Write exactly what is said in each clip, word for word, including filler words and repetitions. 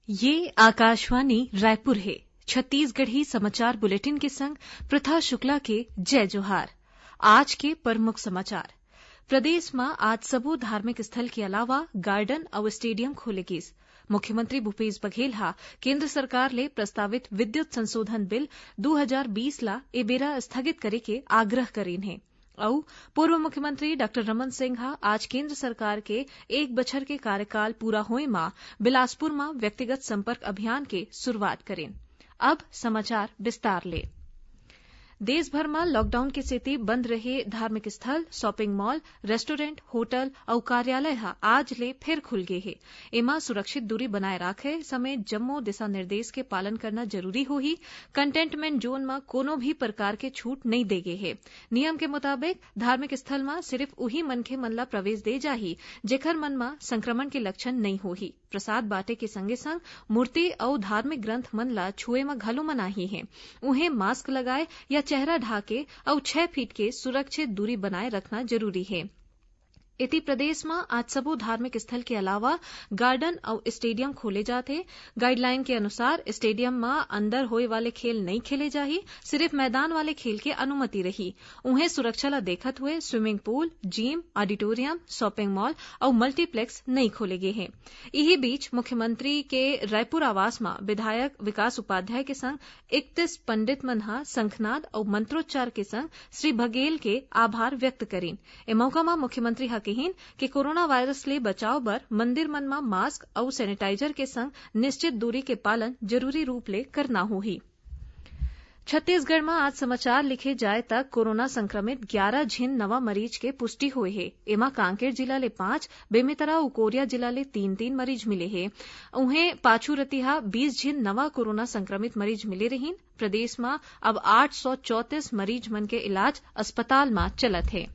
ये आकाशवाणी रायपुर हे। छत्तीसगढ़ी समाचार बुलेटिन के संग प्रथा शुक्ला के जय जोहार। आज के प्रमुख समाचार। प्रदेश म आज सबो धार्मिक स्थल के अलावा गार्डन अउ स्टेडियम खोले गिस। मुख्यमंत्री भूपेश बघेल ह केंद्र सरकार ले प्रस्तावित विद्युत संशोधन बिल दू हजार बीस ला ए बेरा स्थगित करे के आग्रह करीन हे। अउ पूर्व मुख्यमंत्री डॉक्टर रमन सिंह ह आज केंद्र सरकार के एक बछर के कार्यकाल पूरा होए म बिलासपुर म व्यक्तिगत संपर्क अभियान के शुरुआत करीन। अब समाचार विस्तार ले। देश भर म लॉकडाउन के सेती बंद रहे धार्मिक स्थल, शॉपिंग मॉल, रेस्टोरेंट, होटल अउ कार्यालय ह आज ले फेर खुल गे हे। एमा सुरक्षित दूरी बनाए राखे समेत जम्मो दिशा निर्देश के पालन करना जरूरी होही। कंटेनमेंट जोन म कोनो भी प्रकार के छूट नइ दे गे हे। नियम के मुताबिक धार्मिक स्थल म सिर्फ उही मनखे मन ला प्रवेश दे जाही, जेखर मन म संक्रमण के लक्षण नइ होही। प्रसाद बांटे के संगे-संग मूर्ति अउ धार्मिक ग्रंथ मन ला छुए म घलो मनाही हे। उहें, मास्क लगाए या चेहरा ढाके अउ छह फीट के सुरक्षित दूरी बनाए रखना जरूरी हे। एती प्रदेश म आज सबो धार्मिक स्थल के अलावा गार्डन अउ स्टेडियम खोले जात हे। गाइडलाइन के अनुसार स्टेडियम म अंदर होए वाले खेल नइ खेले जाही, सिर्फ मैदान वाले खेल के अनुमति रही। उहें, सुरक्षा ल देखत हुए स्विमिंग पूल, जिम, ऑडिटोरियम, शॉपिंग मॉल अउ मल्टीप्लेक्स नइ खोले गे हे। इही बीच मुख्यमंत्री के रायपुर आवास म विधायक विकास उपाध्याय के संग इकतीस पंडित मन ह शंखनाद अउ मंत्रोच्चार के संग श्री बघेल के आभार व्यक्त करीन। ए मौका म मुख्यमंत्री ह किहीन कि कोरोना वायरस ले बचाव बर मंदिर मन म मास्क अउ सैनिटाइजर के संग निश्चित दूरी के पालन जरूरी रूप ले करना होही। छत्तीसगढ़ म आज समाचार लिखे जाए तक कोरोना संक्रमित ग्यारह झिन नवा मरीज के पुष्टि होए हे। एमा कांकेर जिला ले पांच, बेमेतरा अउ कोरिया जिला ले तीन-तीन मरीज मिले हे। उहें, पाछू रतिहा बीस झिन नवा कोरोना संक्रमित मरीज मिले रहिन। प्रदेश म अब आठ सौ चौंतीस मरीज मन के इलाज अस्पताल म चलत हे।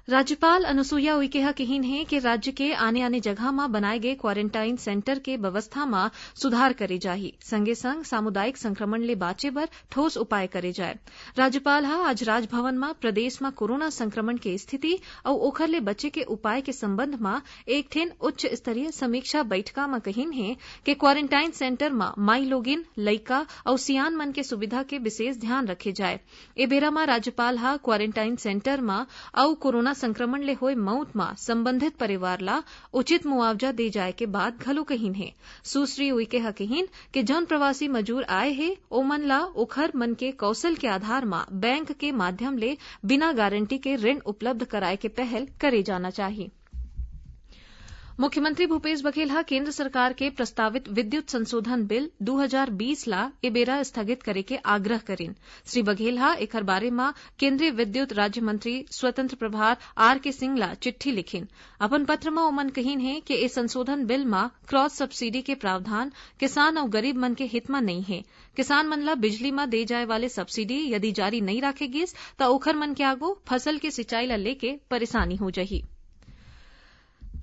राज्यपाल अनुसुईया उइके ह किहीन हे कि राज्य के आने-आने जगह म बनाए गे क्वारंटाइन सेंटर के व्यवस्था म सुधार करे जाही, संगे-संग सामुदायिक संक्रमण ले बांचे बर ठोस उपाय करे जाए। राज्यपाल ह आज राजभवन म प्रदेश म कोरोना संक्रमण के स्थिति अउ ओखर ले बचे के उपाय के संबंध म एक ठिन उच्च स्तरीय समीक्षा बैठका म कहिन हे कि क्वारंटाइन सेंटर म माईलोगिन, लइका अउ सियान मन के सुविधा के विशेष ध्यान रखे जाए। ए बेरा म राज्यपाल ह क्वारंटाइन सेंटर म अउ कोरोना संक्रमण ले होए मउत म संबंधित परिवार ला उचित मुआवजा दे जाए के बात घलो कहिन हे। सुश्री उइके ह कहिन कि जउन प्रवासी मजूर आए हे, ओमन ला ओखर मन के कौशल के आधार म बैंक के माध्यम ले बिना गारंटी के ऋण उपलब्ध कराए के पहल करे जाना चाही। मुख्यमंत्री भूपेश बघेल ह केंद्र सरकार के प्रस्तावित विद्युत संशोधन बिल दू हजार बीस ला ए बेरा स्थगित करे के आग्रह करिन। श्री बघेल ह एखर बारे म केंद्रीय विद्युत राज्य मंत्री स्वतंत्र प्रभार आर के सिंह ला चिट्ठी लिखिन। अपन पत्र म ओमन कहिन हे कि ए संशोधन बिल म क्रॉस सब्सिडी के प्रावधान किसान अउ गरीब मन के हित म नइ हे। किसान मन ला बिजली म दे जाए वाले सब्सिडी यदि जारी नइ राखे गिस, त ओखर मन के आगू फसल के सिंचाई ला लेके परेशानी हो जाही।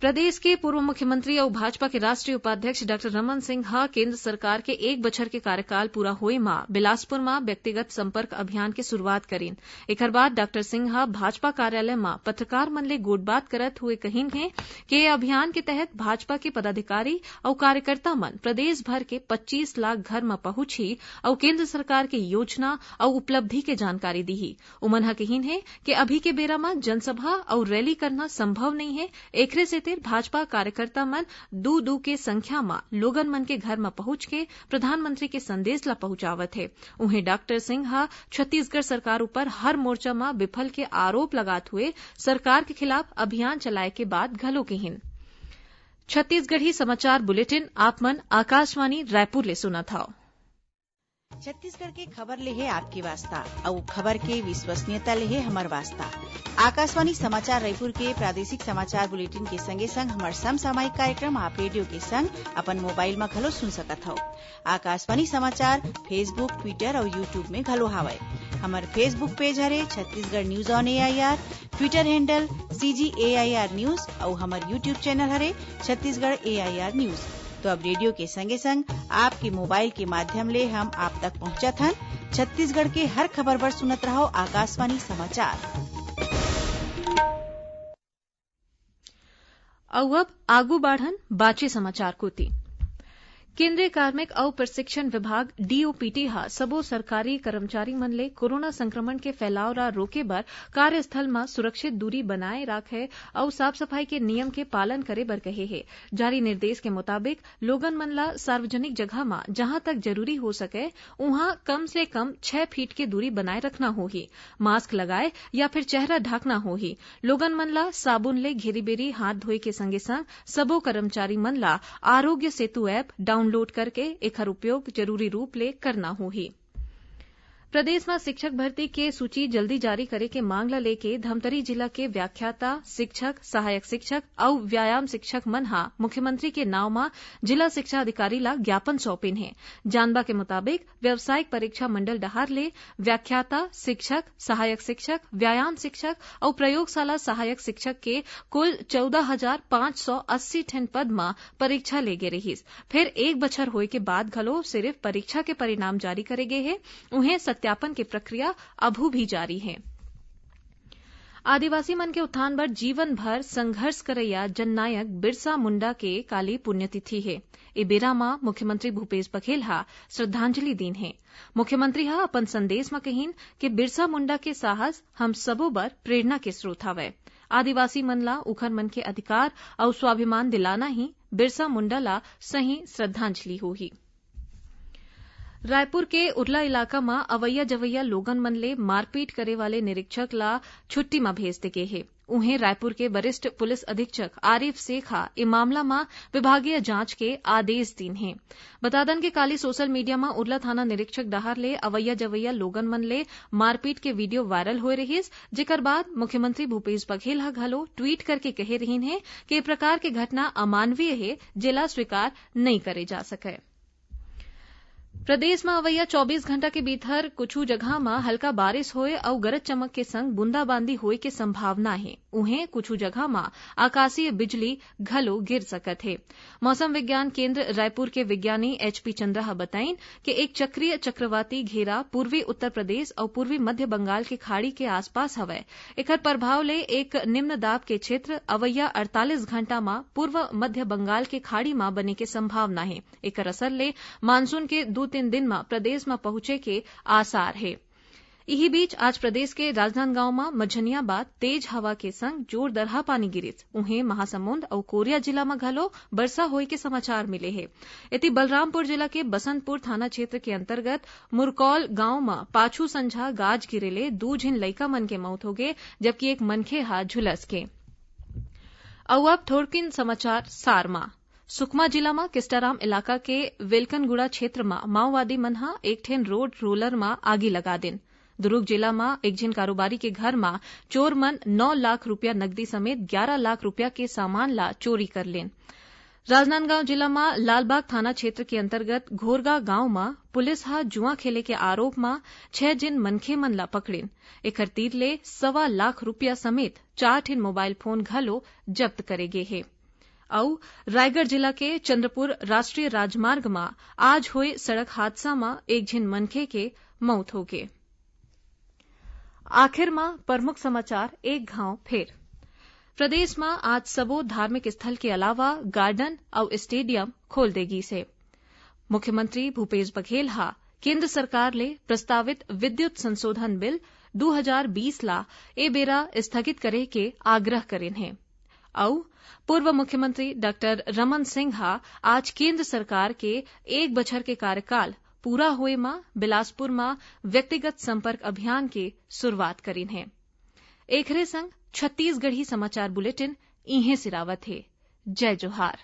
प्रदेश के पूर्व मुख्यमंत्री अउ भाजपा के राष्ट्रीय उपाध्यक्ष डॉक्टर रमन सिंह ह केंद्र सरकार के एक बछर के कार्यकाल पूरा होए म बिलासपुर म व्यक्तिगत संपर्क अभियान के शुरुआत करिन। एखर बाद डॉक्टर सिंह ह भाजपा कार्यालय म पत्रकार मन ले गोठबात करत हुए कहिन हे कि ए अभियान के तहत भाजपा के पदाधिकारी अउ कार्यकर्ता मन प्रदेश भर के पच्चीस लाख घर म पहुंचही अउ केंद्र सरकार के योजना अउ उपलब्धि के जानकारी दिही। उमन ह कहिन हे कि अभी के बेरा म जनसभा अउ रैली करना संभव नइ हे, एखरे सेतिर भाजपा कार्यकर्ता मन दू दू के संख्या म लोगन मन के घर म पहुंच के प्रधानमंत्री के संदेश ल पहुंचावत हे। उहें, डॉक्टर सिंह ह छत्तीसगढ़ सरकार ऊपर हर मोर्चा म विफल के आरोप लगात हुए सरकार के खिलाफ अभियान चलाए के बात घलो कहिन। छत्तीसगढ़ी समाचार बुलेटिन आप मन आकाशवाणी रायपुर ले सुनत हव। छत्तीसगढ़ के खबर ले हे आपके वास्ता, अउ खबर के विश्वसनीयता ले हे हमर वास्ता। आकाशवाणी समाचार रायपुर के प्रादेशिक समाचार बुलेटिन के संगे संग हमर समसामयिक कार्यक्रम आप रेडियो के संग अपन मोबाइल म घलो सुन सकत हव। आकाशवाणी समाचार Facebook, Twitter अउ YouTube में घलो हावय। हमर Facebook पेज हरे Chhattisgarh news on AIR, Twitter handle CG AIR news अउ हमर YouTube चैनल हरे छत्तीसगढ़ एआईआर न्यूज। तो अब रेडियो के संगे संग आपके मोबाइल के माध्यम ले हम आप तक पहुंचत हन छत्तीसगढ़ के हर खबर बर सुनत रहव आकाशवाणी समाचार। अउ अब आगू बाढ़न बाचे समाचार कोति। केंद्रीय कार्मिक अउ प्रशिक्षण विभाग, डीओपीटी, ह सबो सरकारी कर्मचारी मन ले कोरोना संक्रमण के फैलाव ला रोके बर कार्यस्थल म सुरक्षित दूरी बनाए राखे अउ साफ-सफाई के नियम के पालन करे बर कहे हे। जारी निर्देश के मुताबिक, लोगन मन ला सार्वजनिक जगह म जहां तक जरूरी हो सके, उहां कम से कम छह फीट के दूरी बनाए रखना होही। मास्क लगाए या फिर चेहरा ढांकना होही। लोगन मन ला साबुन ले घेरी-बेरी हाथ धोए के संगे-संग सबो कर्मचारी मन ला आरोग्य सेतु ऐप डाउनलोड करके एखर उपयोग जरूरी रूप ले करना होही। प्रदेश म शिक्षक भर्ती के सूची जल्दी जारी करे के मांग ल लेके धमतरी जिला के व्याख्याता, शिक्षक, सहायक शिक्षक अउ व्यायाम शिक्षक मन ह मुख्यमंत्री के नांव म जिला शिक्षा अधिकारी ला ज्ञापन सौंपिन हे। जानबा के मुताबिक, व्यावसायिक परीक्षा मंडल डहार ले व्याख्याता, शिक्षक, सहायक शिक्षक, व्यायाम शिक्षक अउ प्रयोगशाला सहायक शिक्षक के कुल चौदह हजार पाँच सौ अस्सी ठन पद म परीक्षा ले गे रिहिस। फेर एक बछर होए के बाद घलो सिरिफ परीक्षा के परिणाम जारी करे गे हे। उहें, सत्यापन के प्रक्रिया अभू भी जारी हे। आदिवासी मन के उत्थान बर जीवन भर संघर्ष करइया जननायक बिरसा मुंडा के काली पुण्यतिथि हे। ए बेरा म मुख्यमंत्री भूपेश बघेल ह श्रद्धांजलि दीन हे। मुख्यमंत्री ह अपन संदेश म कहिन कि बिरसा मुंडा के साहस हम सबो बर प्रेरणा के स्रोत हवय। आदिवासी मन ला उखर मन के अधिकार अउ स्वाभिमान दिलाना ही बिरसा मुंडा ला सही श्रद्धांजलि होही। रायपुर के उरला इलाका म अवइया जवइया लोगन मन ले मारपीट करे वाले निरीक्षक ला छुट्टी म भेज दे गे हे। उहें, रायपुर के वरिष्ठ पुलिस अधीक्षक आरिफ शेख ह ए मामला म विभागीय जांच के आदेश दीन हे। बता दन के काली सोशल मीडिया म उरला थाना निरीक्षक डहार ले अवइया जवइया लोगन मन ले मारपीट के वीडियो वायरल होए रिहिस, जेकर बाद मुख्यमंत्री भूपेश बघेल ह घलो ट्वीट करके कहे रिहिन हे कि ए प्रकार के घटना अमानवीय हे, जेला स्वीकार नइ करे जा सकय। प्रदेश म अवइया चौबीस घंटा के भीतर कुछु जगह म हल्का बारिश होए अउ गरज चमक के संग बूंदाबांदी होए के संभावना हे। उहें, कुछु जगह म आकाशीय बिजली घलो गिर सकत हे। मौसम विज्ञान केंद्र रायपुर के विज्ञानी एचपी चंद्रा ह बताइन कि एक चक्रीय चक्रवाती घेरा पूर्वी उत्तर प्रदेश अउ पूर्वी मध्य बंगाल के खाड़ी के आसपास हवय। एकर प्रभाव ले एक निम्न दाब के क्षेत्र अवइया अड़तालीस घंटा म पूर्व मध्य बंगाल के खाड़ी म बने के संभावना हे। एकर असर ले मानसून के दू तीन दिन म प्रदेश म पहुंचे के आसार हे। इही बीच, आज प्रदेश के राजनांदगांव म मझनिया बाद तेज हवा के संग जोरदरहा पानी गिरिस। उहें, महासमुंद अउ कोरिया जिला म घलो बरसा होए के समाचार मिले हे। एती, बलरामपुर जिला के बसंतपुर थाना क्षेत्र के अंतर्गत मुरकौल गांव म पाछू संझा गाज गिरे ले दू झिन लइका मन के मौत होगे, जबकि एक मनखे ह झुलस गे। अउ अब थोरकिन समाचार सार म। सुकमा जिला म किस्टाराम इलाका के वेलकनगुड़ा क्षेत्र म माओवादी मन ह एक ठेन रोड रोलर म आगी लगा दिन। दुरूग जिला म एक झिन कारोबारी के घर म चोर मन नौ लाख रुपया नकदी समेत ग्यारा लाख रुपया के सामान ला चोरी कर लेन। राजनांदगांव जिला म लालबाग थाना क्षेत्र के अंतर्गत घोरगा गांव म पुलिस ह जुआ खेले के आरोप म छह झिन मनखे मन ला पकड़िन। एखर तीर ले सवा लाख रुपया समेत चार ठिन मोबाइल फोन घलो जब्त करे गे हे। अउ रायगढ़ जिला के चंद्रपुर राष्ट्रीय राजमार्ग म आज होए सड़क हादसा म एक झिन मनखे के मौत होगे। आखिर म प्रमुख समाचार एक घांव फेर। प्रदेश म आज सबो धार्मिक स्थल के अलावा गार्डन अउ स्टेडियम खोल दे गीस हे। मुख्यमंत्री भूपेश बघेल ह केंद्र सरकार ले प्रस्तावित विद्युत संशोधन बिल दू हजार बीस ला ए बेरा स्थगित करे के आग्रह करिन हे। अउ पूर्व मुख्यमंत्री डॉक्टर रमन सिंह ह आज केंद्र सरकार के एक बछर के कार्यकाल पूरा होए म बिलासपुर म व्यक्तिगत संपर्क अभियान के शुरुआत करिन हे। एखरे संग छत्तीसगढ़ी समाचार बुलेटिन इहें सिरावत हे। जय जोहार।